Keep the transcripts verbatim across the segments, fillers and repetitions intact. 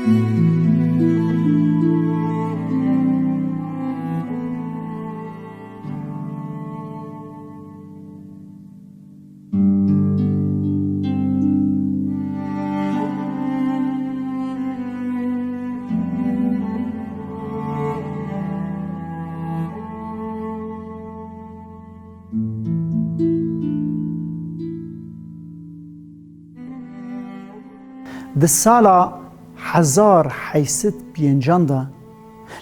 Di sala hezar heyt sed pêncan de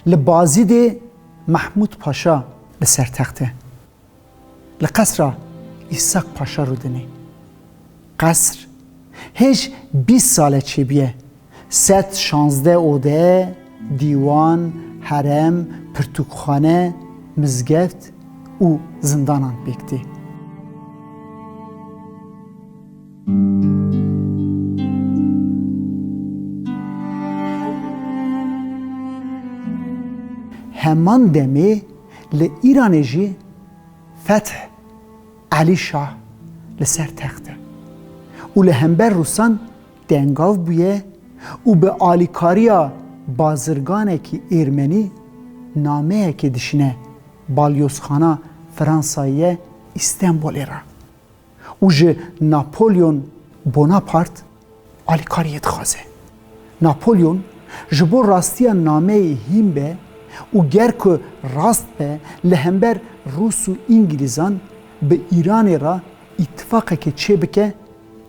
li Bazîdê Mehmûd Paşa li ser text e. Li qesra Îshak Paşa rûdinê. Qesr hêj bîst sal e çêbûye. Sed şazdeh ode, dîwan, herem, pirtûkxane, mizgeft û zindanan pêk tê. Heman demê li Îranê jî Feth Elî Şah li ser text e û li hember Rûsan tengav bûye û bi alîkariya bazirganekî Êrmenî nameyekê dişîne balyozxana Fransayê ye Îstenbolê re û ji Napolyon Bonaparte alîkariyê dixwaze. Napolyon ji bo rastiya nameyê hîn be û ger ku rast be li hember Rûs û Îngilîzan bi Îranê re îtifaqekê çêbike,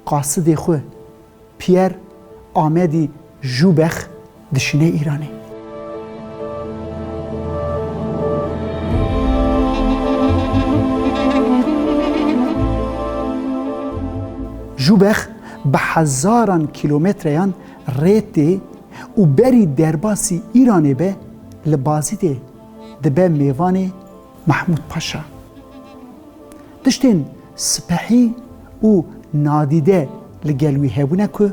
qasidê xwe Pierre Amedî Jûbex dişîne Îranê. Jûbex bi hezaran kîlometreyan rê tê û berî derbasî Îranê be li Bazîdê dibe mêvanê Mehmûd Paşa. Tiştên spehî û nadîde li gel wî hebûne ku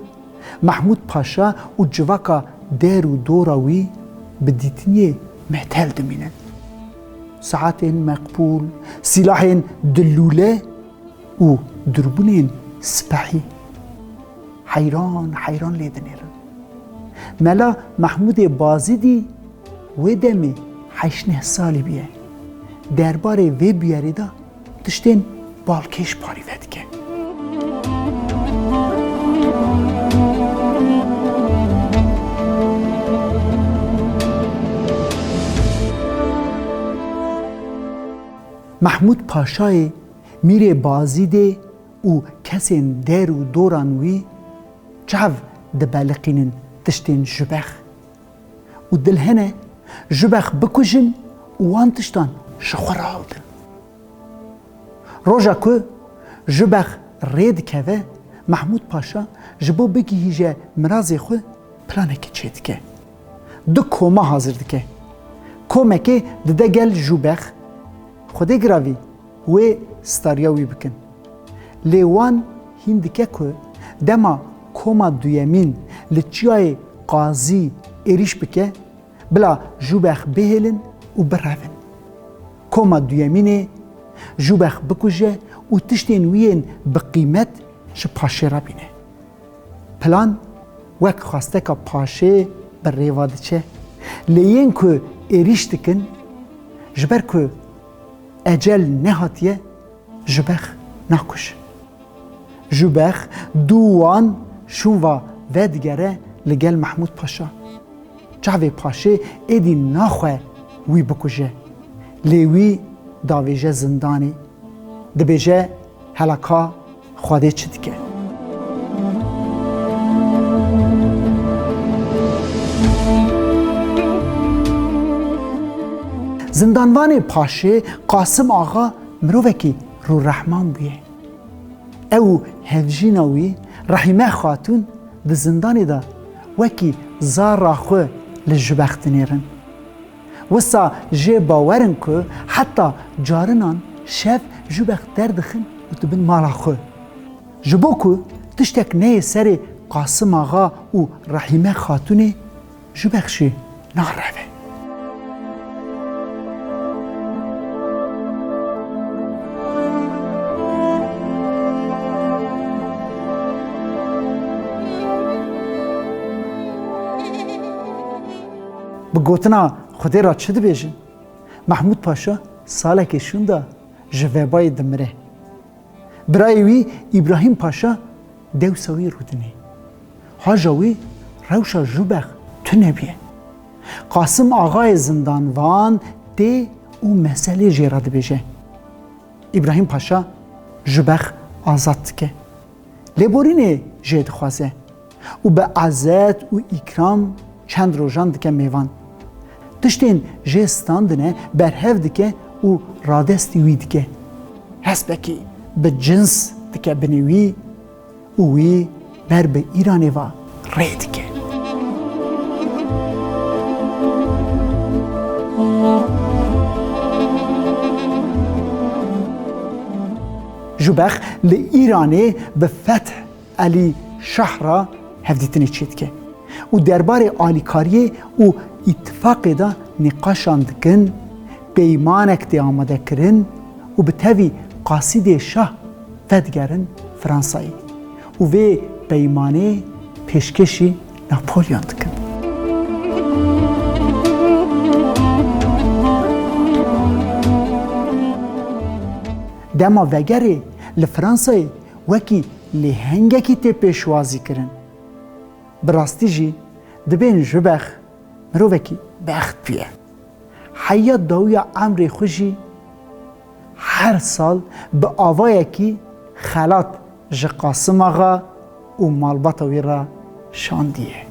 Mehmûd Paşa û civaka der û dora wî bi dîtiniyê metel dimînin. Saetên meqbûl, sîlahên di lûle û durbûnên spehî heyran heyran lê dinêrin. Mela Mehmûdê Bazîdî wê demê heşt neh salî bûye. Derbarê vê bûyerê de tiştên balkêş parî vedike. Mehmûd Paşayê Mîrê Bazîdê û kesên der û doran wî çav dibeliqînin tiştên Jûbex û dilhene Jûbex bikujin û wan tiştan ji xwe re hildin. Roja ku Jûbex rê dikeve, Mehmûd Paşa ji bo bigihîje mirazê xwe planekê çêdike. Du koma hazir dike. Komekê dide gel Jûbex, Xwedê giravî wê stariya wî bikin. Lê wan hîn dike ku dema koma duyemîn li Çiyayê Qazî êrîş bike, bila Jûbex bihêlin û birevin. Koma duyemînê Jûbex bikuje û tiştên wî yên bi qîmet ji paşê re bîne. Plan wek xwesteka paşê bi rê ve diçe. Lê yên ku êrîş dikin, ji ber ku ecel nehatiye, Jûbex nakujin. Jûbex dû wan şûn ve vedigere li gel Mehmûd Paşa. Çavê paşê êdî naxwe wî bikuje. Lê wî davêje zindanê. Dibêje, hela ka Xwedê çi dike. Zindanvanê paşê Qasim Axa mirovekî rûrehman bûye. Ew û hevjîna wî Rehîme Xatûn di zindanê de wekî zara xwe li Jûbex dinêrin. Wisa jê bawer in ku heta carinan şev Jûbex derdixin û dibin mala xwe. Ji bo ku tiştek neyê serê Qasim Axa û Rehîme Xatûnê, Jûbex jî nareve. Bi gotina Xwedê re çi dibêjin? Mehmûd Paşa salekê şûnda ji vebayê dimire. Birayê wî Îbrahîm Paşa dewsa wî rûdinê. Haja wî rewşa Jûbex tune bûye. Qasim Axayê zindanvan tê û meselê jê re dibêje. Îbrahîm Paşa Jûbex azad dike. Lêborînê jê dixwaze û bi ezet û îkram çend rojan dike mêvan. Tiştên jê standine berhev dike û radestî wî dike. Hespekî bi cins dike binê wî û wî ber bi Îranê ve rê dike. Jûbex li Îranê bi Feth Elî Şah re hevdîtinê çêdike û derbarê alîkariyê û îtifaqê de nîqaşan dikin, peymanek tê amadekirin û bi tevî Qasîdê Şah vedigerin Fransayê û vê peymanê pêşkêşî Napolyon dikin. Dema vegerê li Fransayê wekî lêhengekî tê pêşwazî kirin. Bi rastî jî dibên Jûbex mirovekî bext bûye. Heya dawiya emrê xwe jî her sal bi avayekî xelat ji Qasim Axa û malbata wî re şandiye.